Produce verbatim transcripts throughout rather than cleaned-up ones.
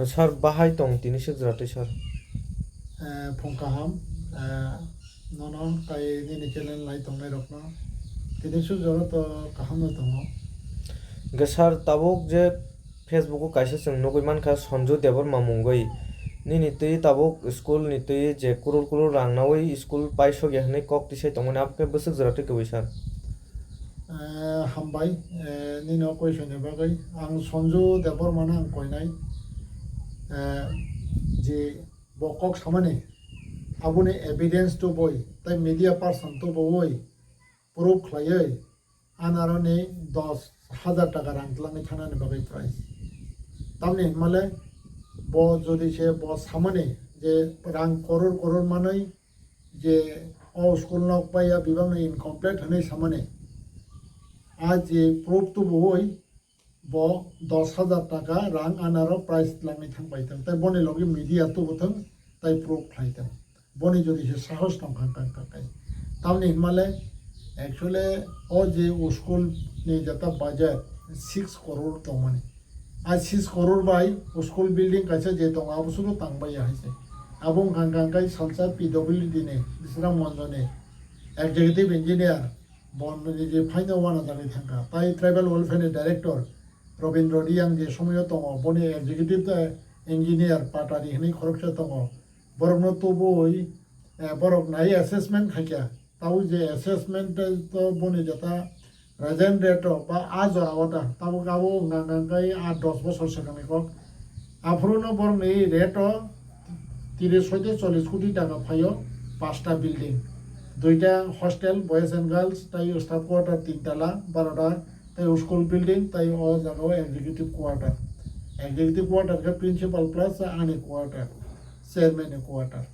Sir, bahai tong tini suk jora twi, sir? Eh, phung kaham, eh, nono tai nini channel nai tongnai rokno tini suk jora to kaham no tongo. Hwnkhe sir, tabuk je Facebook o kaisa chwng nugwi mankha Sanju Debbarma mungwi, nini twi tabuk school ni twi je kurur kurur rang nawi school paisok ya hwnwi kok tisai tongmani, abo khe bwswk jora twi kwbwi, sir? Eh, hambai, eh, nini o question ni bagwi. Ang Sanju Debbarma no ang koinai. Eh, je bo kok samani, aboni evidence tubui, tai media person tubui, proof khlaiwi, anaroni dos hajar taka rang twlangwi thanani bagwi price. Tamni hwnmale bo jodi se bo samani je rang koror koror manwi je o school nok paiya bibangno incomplete hwnwi samani. A je proof tubuwi bo dos hajar taka rang anaro price twlangwi thangpai thang. Tai boni logi media tubuthang tai proof khlai thang. Boni jodi se sahos tongkha kha kha kai. Tamni hwnmale actually o je o school ni jeta budget six crore tongmani. A six crore bai school building kaisa je tongo, abo sudu tangbai ya hai se. Abo wngkha kha kai salsa P W D ni, Bisram Monjo ni executive engineer, bo ni je phaino wana jagwi thangkha. Tai tribal welfare ni director Robindra Reang je somoyo tongo, boni executive engineer Patari hinwi khoroksa tongo. Borokno tubui, eh, borok nai assessment khaikha. Tau je assessment to boni jeta present rate o ba a jora o ta, tabuk abo wngkha wngkha kai a dos bosor swkangni kok. Aphuru no borokni rate o tiris hoite chollish koti taka phaio, pasta building, duita hostel, boys and girls, tai staff quarter tin tala, barota, tai school building, tai o jaga o executive quarter. Executive quarter khe principal plus ani quarter, chairman ni quarter.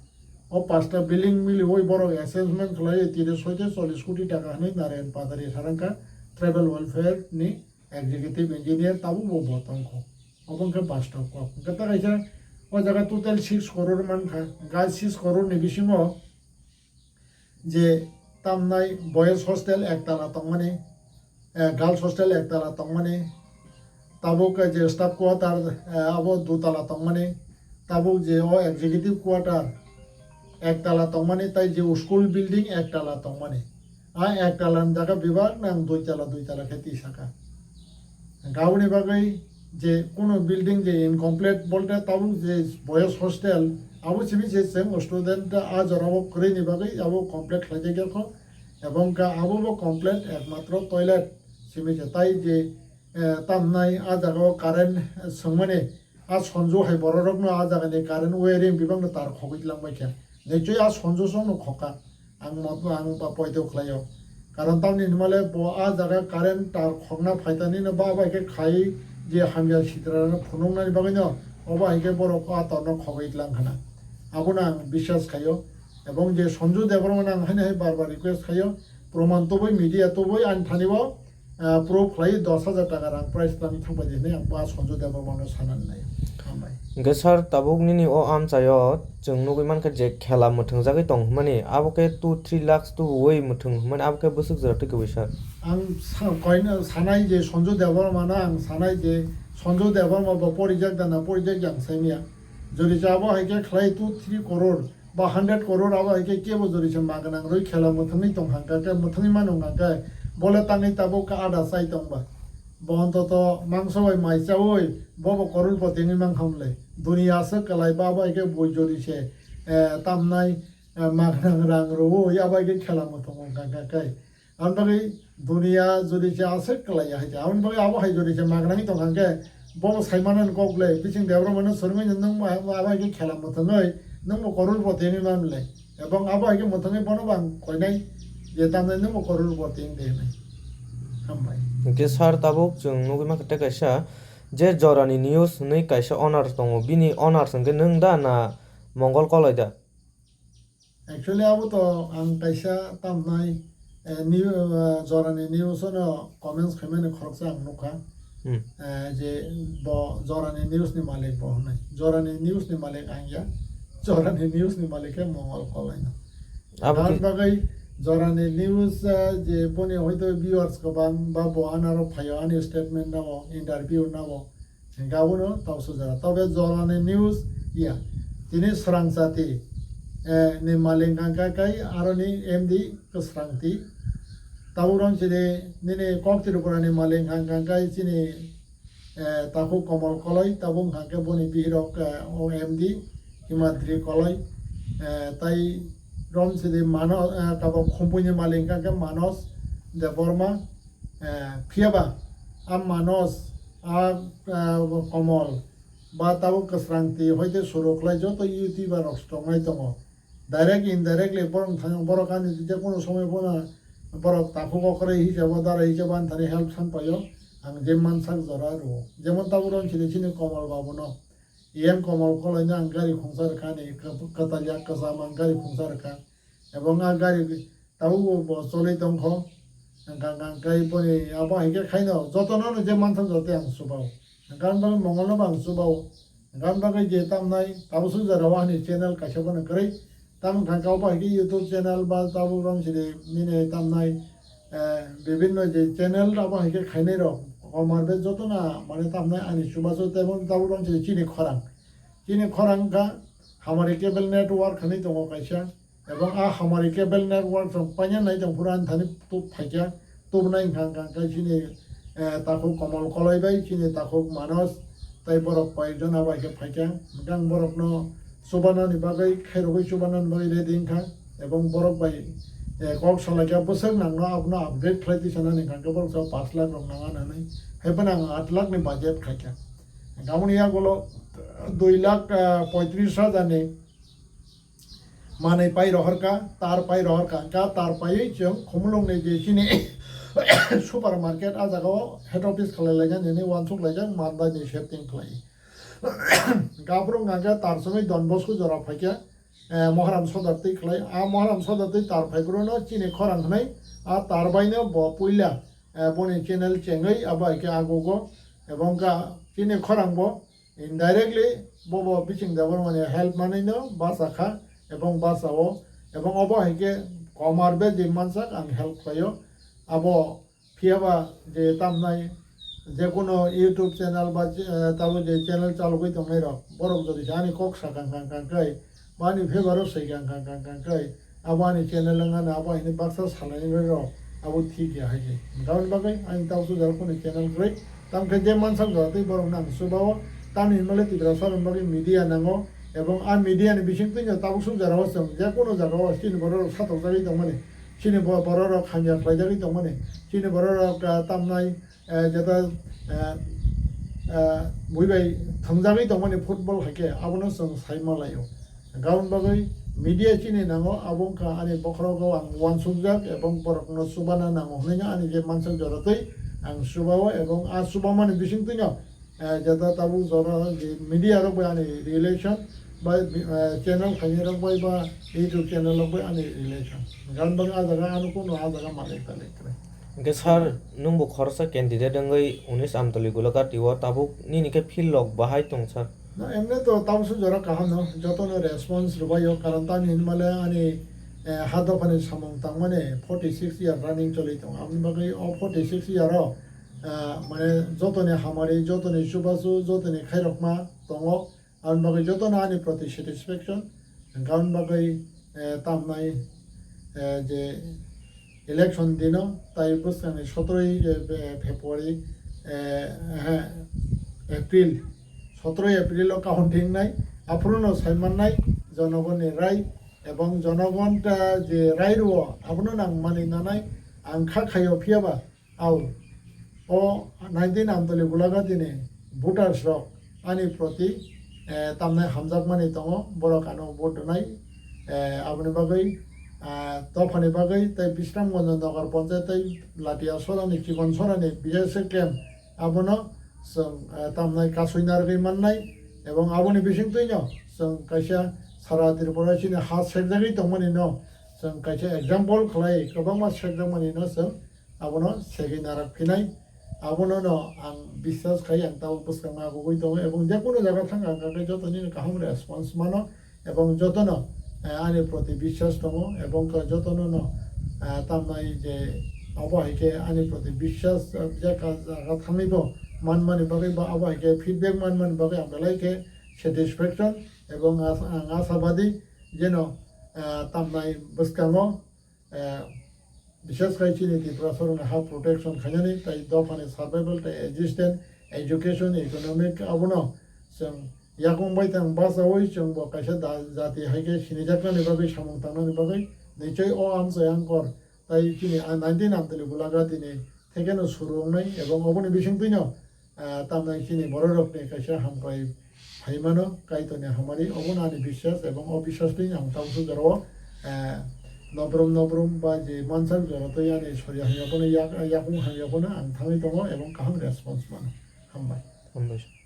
O pasta building miliwi borok assessment khlai tini soite chollish koti taka hinwi Narayan Padari sarangkha tribal welfare ni executive engineer tabuk bo bo tongkho. Obo wngkha bastob kok. Hwnkhe ta kaisa o jaga total six crore mankha. Gai six crore ni bisingo je tamnai boys hostel ektala tongmani, eh, girls hostel ektala tongmani, tabuk je staff quarter, eh, abo dutala tongmani, tabuk je o executive quarter ektala tongmani, tai je school building ektala tongmani. A ektala ni jaga bebak nang duitala duitala khe tisaka. Aboni bagwi je kuno building je incomplete bolte tabuk je boys hostel, abo simi se chwng student a jora o kwrwini bagwi abo complete khlai jak ya kho, ebong ka abo bo complete ekmatro toilet simi se tai je, eh, tamnai a jaga o current swngmani, a Sonju hai borok rok no a jaga ni current wiring bebak no tar khogwi lang bai kha, nichoi a Sonju song no khokha. Ang mo-, ang ba poito khlaio. Karon tamni hwnmale bo a jaga current tar khokna phaitani no ba bai khe khai je hamya sitra no phunuknani bagwi no obo hai khe borok a torno khogwi tlang khana. Abono ang biswas khaio. Ebong je Sonju Debbarma no ang haino hai bar bar request khaio. Proman tubui media tubui ani thani o ah, proof khlai dos hajar taka rang prize tang thangpai di hinwi ang ba Sonju Debbarma no sanani nai. Hambai. Hwnkhe sir, tabuk nini o amchaio chwng nugwi mankha je khela mwthwngjagwi tong hwnmani, abo khe two three lakhs tubuwi mwthwng hwnmani, abo khe bwswk jora twi kwbwi sir? Ang sa-, koino sanai je Sonju Debbarma no ang sanai je Sonju Debbarma bo porijak da na porijak ya ang saimya. Jodi cha abo hai khe khlai two three crore ba hundred crore abo hai khe kebo jodi se magnang rwi khela mwthangwi tong hangkha khe mwthangwi mano hangkha khe bole tangwi tabuk khe ada chai tong ba. Bo ontoto mangso bai mai chaui bobo crorepoti wngwi mankha hwnle. Duniya aswk kwlai ba abo hai khe bui jodi se, eh, tamnai, eh, magnang rang rwi abo hai khe khela mwthang wngkha khe. Aboni bagwi duniya jodi se aswk kwlaiya hai khe. Aboni bagwi abo hai jodi se magnangwi tong kha khe, bobo sai mano kok le, bising Debbarma no swrwngwi no nwng abo hai khe khela mwthangwi nwng bo crorepoti wngwi man le. Ebong abo hai khe mwthangwi bono bo ang koinai je tamni nwng bo crorepoti wng de hinwi. Hambai. Hwnkhe sir, tabuk chwng nugwi mankha tei kaisa je Jorani News hinwi kaisa owner tongo, bini owner hwnkhe nwng da na Mongol Koloi da? Actually, abo to ang kaisa tamnai, eh, new, eh, Jorani News no comments khaimani khoroksa ang nukha. Hmm. Eh, je bo Jorani News ni malik bo hwnwi. Jorani News ni malik ang ya. Jorani News ni malik khe Mongol Kolai no. Abo Aboni bagwi Jorani News, eh, je boni hoito viewers kwbang ba bo anaro phaio ani statement nao, interview nao. Gabono tausu jora. Tobe jorani news ya. Tini srang chati, eh, ni malik hwnkha kai aroni M D kwsrang ti. Tabuk rom chini nini kok Tripura ni malik hwnkha kai chini, eh, takhuk Komol Koloi, tabuk hwnkha khe boni bihirok, eh, o M D Himadri Koloi, eh, tai rom chini Mano-, eh, tabuk Khumpui ni malik hwnkha khe Manos Debbarma, eh, phiyaba a Manos, a, eh, Komol, ba tabuk kwsrang ti hoite suru khlai joto YouTuber rok tongnai tongo. Direct indirectly borok thang, borok ani je kono somoi bono borok takhuk okre hisabo dara hisabo ani thani help san paio. Ang je mansak jora rwo. Jemon tabuk rom chini chini Komol Babu no. E M Komol Koloi no ang gari khungsa rwkha ni, kwtal yak kwcham ang gari khungsa rwkha. Ebong a gari tabuk bo cholwi tongkho. Hwnkha hwnkha khe boni abo hai khe khaino jotono no je mansak joto ang subao. Hwnkha hwnkha Mongol no bo ang subao. Hwnkha hwnkha khe je tamnai tabuk suk jora o ani channel kaisa bono kwrwi. Tam hwnkha khe abo hai khe YouTube channel ba tabuk rom chini nini tamnai, eh, bibinno je channel abo hai khe khainai rok. Komar be jotono mane tamnai ani chubachu tei bo tabuk rom chini chini khorang. Chini khorang wngkha Hamari Cable Network hinwi tongo kaisa. Ebong a Hamari Cable Network rok paina nai tong phuru ani thani tub phaikha, tubnai hwnkha hwnkha khe chini, eh, takhuk Komol Koloi bai, chini takhuk Manos, tei borok koi jona bai khe phaikha. Hwnkhe ang borokno chubanani bagwi, khairogwi chubanani bagwi ready wngkha. Ebong borok bai, eh, kok salaikha bwswk nangno abono upgrade khlai twi sanani hwnkha khe borok sa pash lakh rok nang anani. Hai phano ang aat lakh ni budget khaikha. Hwnkhe aboni yagulo dui lakh, eh, poitris hajar ni manwi pai rohorkha, tar pai rohorkha. Hwnkhe tar paiwi chwng Khumulwngni je chini supermarket, a jagao head office khlai laijak, nini uansuk laijak, Mandai ni shifting khlai. Hwnkhe aphuru hwnkha khe tar chwngwi Don Bosco jora phaikha, eh, Mohram Sodar twi khlai. A Mohram Sodar twi tar phaiphuru no chini khorang hwnwi a tar bai no bo puila, eh, boni channel chengwi abo hai khe agogo. Ebong kha chini khorang bo indirectly bo bo Bising Debbarma ni help manwi no bacha kha ebong bachao. Ebong obo hai khe Komar be je mansak ang help khlaio. Abo phiyaba je tamnai je kono YouTube channel ba je, eh, tabo je channel chalogwi tongnai rok, borok jodi se ani kok sakang kang kang kai, ba ani favour o swikang kang kang kang kai, abo ani channel wngkha na, abo hini baksa salaini bagwi rok abo thik ya hai se. Hwnkhe aboni bagwi ani tabuk suk jora kunu channel kwrwi. Tamo khe je mansak jora twi borok no ang chubao, tamni hinmale Tiprasa rokni bagwi media nango, ebong a media ni bising twino tabuk suk jora o chwng je kono jaga o chini borok rok satokjagwi tongmani, chini bo-, borok rok hamya khlaijagwi tongmani, chini borok rok, ah, tamnai, eh, jeta, eh, eh, bui bai thwngjagwi tongmani football hai khe abono chwng sai ma laio. Hwnkhe aboni bagwi media chini nango, abo wngkha ani bokhorogo ang uansukjak ebong borokno chubana nango hwnwi no ani je mansak jora twi ang chubao ebong a chubamani bising twino, eh, jeta tabuk jora je media rok bai ani relation ba, eh, channel khainai rok bai ba YouTube channel rok bai ani relation. Hwnkhe aboni bagwi a jaga ano kuno a jaga malik talik kwrwi. Hwnkhe sir, nwng bo khoroksa candidate wngwi unis Amtoli Golaghat o tabuk nini khe field rok bahai tong sir? Na, emne to tamsuk jora kaham no, jotono response rwbaio, karon tamni hinmale ani, eh, ha dophani samung tangmani forty six year running choli tongo. Aboni bagwi o forty six year o, eh, mane jotoni hamari, jotoni chubachu, jotoni khairokma tongo. Aboni bagwi jotono ani proti satisfaction. Hwnkhe aboni bagwi, eh, tamnai, eh, je election dino, tai bwskangni sotroi je, eh, February, eh, eh, April, sotroi April o counting nai, aphuru no sai mannai jonogonni rai, ebong jonogon ta je rai rwo, abono nang mani nanai, ang kha khaio phiyaba, Au, o nineteen Amtoli Gulaghati ni voters rok ani proti, eh, tamnai hamjakmani tongo, borok ano vote rwnai, eh, aboni bagwi, ah, dophani bagwi tei Bisramganj Nagar Panchayat tei Latia Sorani, Chikon Sorani B S A camp abono chwng, eh, tamnai kasui narwgwi mannai, ebong aboni bisingtwino chwng kaisa sara Tripura chini ha sekjagwi tongmani no chwng kaisa example khlai kwbangma sekjakmani no chwng abono segwi narak phinai. Abono no ang biswas khai, ang tabuk bwskang ma gugui tongo, ebong je kono jaga thang ang khe joto nini kaham response mano, ebong jotono, eh, ani proti biswas tongo, ebong khe jotono no, eh, tamnai je obo hai khe ani proti biswas, eh, je ka jaga thangwi bo manmani bagwi ba abo hai khe feedback manmani bagwi ang belai khe satisfaction, ebong as-, ang asabadi jeno, ah, tamnai bwskango, ah, bishes khai chini Tiprasarokni ha protection khainani tei dophani survival tei existence, education, economic abono chwng yakung bai tang bachaui chwngbo kaisa da-, jati hai khe sinijaknani bagwi samung tangnani bagwi nichoi o amchai angkor tei chini a nineteen amtwini bwlaga tini thekeno suru wngnai ebong oboni bisingtwino, ah, tamnai chini bororokni kaisa hamkrai phaimano Kaitorni hamari obono ani biswas ebong o biswastwino ang tabuk jorao, ah, nobrum nobrum ba je mansak jora twi ani sori hamya phano yak-, yakung hamya phano ang thangwi tongo ebong kaham response mano. Hambai. Hambai.